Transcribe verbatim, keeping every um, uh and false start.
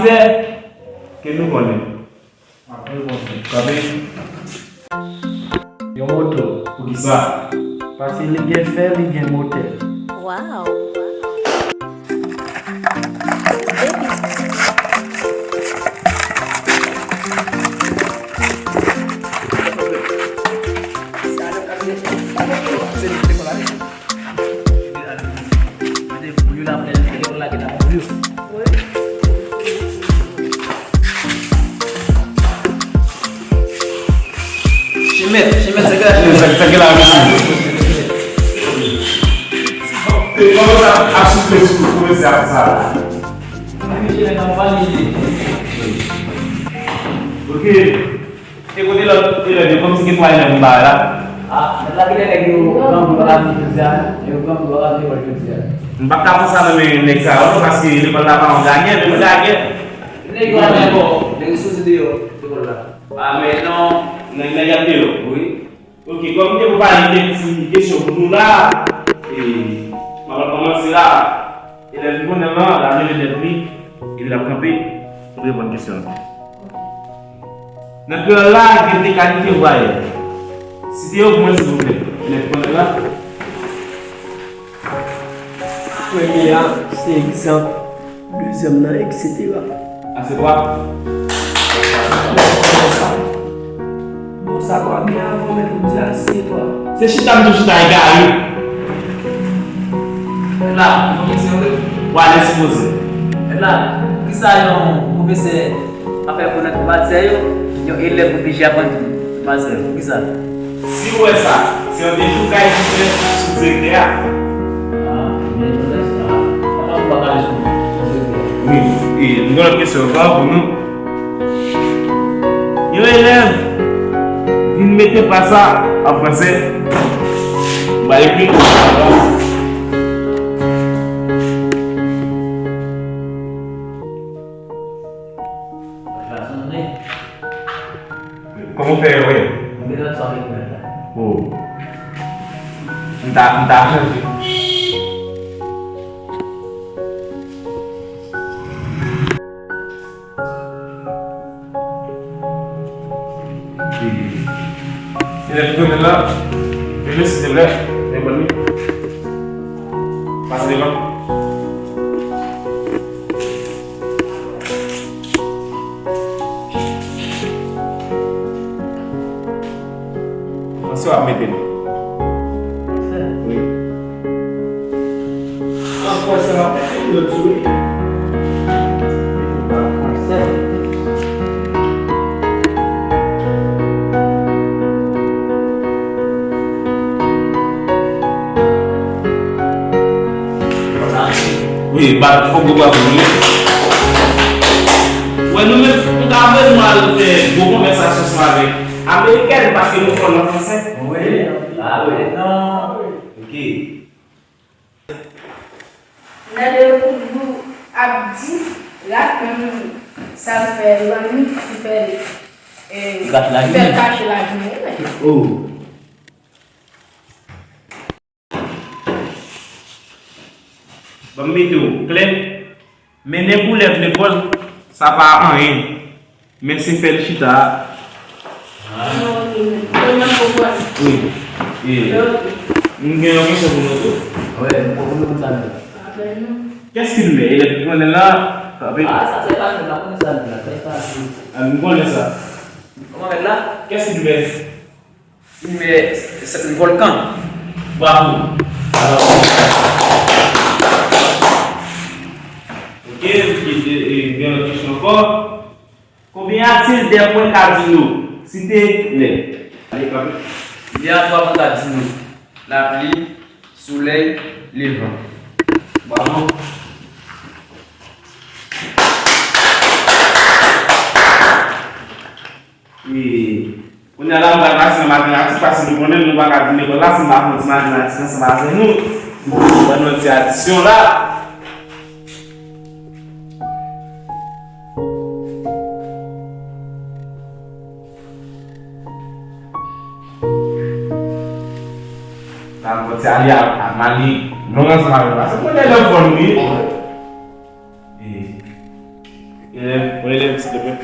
Kè ke nou konnen. Apre bon Dye. Kanpe. Yon moto. Poukisa? Paske li gen fè, li gen motè. Wow. Chimèt, chimèt, sa gen la, sa gen la, mesi. E kòman sa ap soufle sou pwofesè a konsa la? Ok. E kote lòt elèv yo? Kòmsi gen twa elèv m pa wè la. Ah, men la gen nèg yo grangou pa ka vin jodi a, non. Yo grangou pa ka vin lekòl jodi a. M pa ka pran sa nan men nèg sa yo, non, paske lekòl la pa yon gagè, men yon gagè. Nèg yo ap fè kò, nèg yo soti deyò lekòl la. Ah, men non, nèg, nèg ap deyò. Wi. Ok, kòm m te pou pale de ti kesyon pou nou la, e, m ap kòmanse la. Elèv ki konnen lan, l ap leve tèt li, epi l ap kanpe pou l reponn kesyon an. Nan kreyòl la, gen de kalite vwayèl. Site yo pou mwen, silvouplè. Elèv ki konnen lan. Premye a, se egzanp. Dezyèm nan, etsetera. Ase twa. Bon, sa twa byen avan, men pou di ase twa. Se chita m tou chita egare. Mèt la, yon kesyon wi. W ale sipoze. Mèt la, poukisa yon pwofesè ap fè kou nan tout matyè yo, yon elèv oblije aprann tout matyè yo? Poukisa? Si w wè sa, se yon dechoukay ki fèt sou direktè a. Ah, men yon lè sa, pa ta pou pa kale sou, sou direktè a. Wi, e, m gen lòt kesyon ankò pou nou. Yon elèv vin mete fraz sa an fransè. M pral ekri. Kòman w fè wè? Oh. M ta, m ta chanje. Elèv ki konnen la, vini silvouplè, reponn li. Pase devan. Fransè w ap mete non. Fransè? Wi. An fransè w ap mete lòt sou li. Fransè. Wi, bat fò gwo bravo nou. Wè, nou menm, nou ta vle nou al fè gwo konvèsasyon ansanm avèk amerikèn, paske nou fò nan fransè. Wi. Ah, wi. Non. Ok. Nan de kout dlo ap di, rat menm sa l fè lannwit, li fè, eh, li fè l kache lajounen. Oh. Ban m mete w klè. Mennen koulèv lekòl, sa pa anyen. Men se fè l chita a. Ah. Wi. E, m gen yon kesyon pou nou tou. Wi, m konn sa. Kès ki l mè? Elèv ki konnen la, kanpe. Ah, sa se pa nou, la konnen sa nou la, sa se pa nou. Ah, m konnen sa. Kòman mèt la? Kès ki l mè? Li mè, se yon vòlkan. Bravo. Ok, ok, e, e, gen lòt kesyon ankò. Konbyen a-t-il de pwen kadino? Site lè. Ale, kanpe. Il y a trois points cardinaux. La pluie, soleil, le vent. Bravo. E, kounye a la, m pral pase nan matematik, paske nou konnen nou pa ka vin lekòl la si n pa fè yon ti matematik ansanm avè nou. Ban nou yon ti adisyon la. La, m fò ti ale a, a mali long ansanm avè nou, paske m konnen lè fò nou ye. E, e, On élève, s'il te plaît.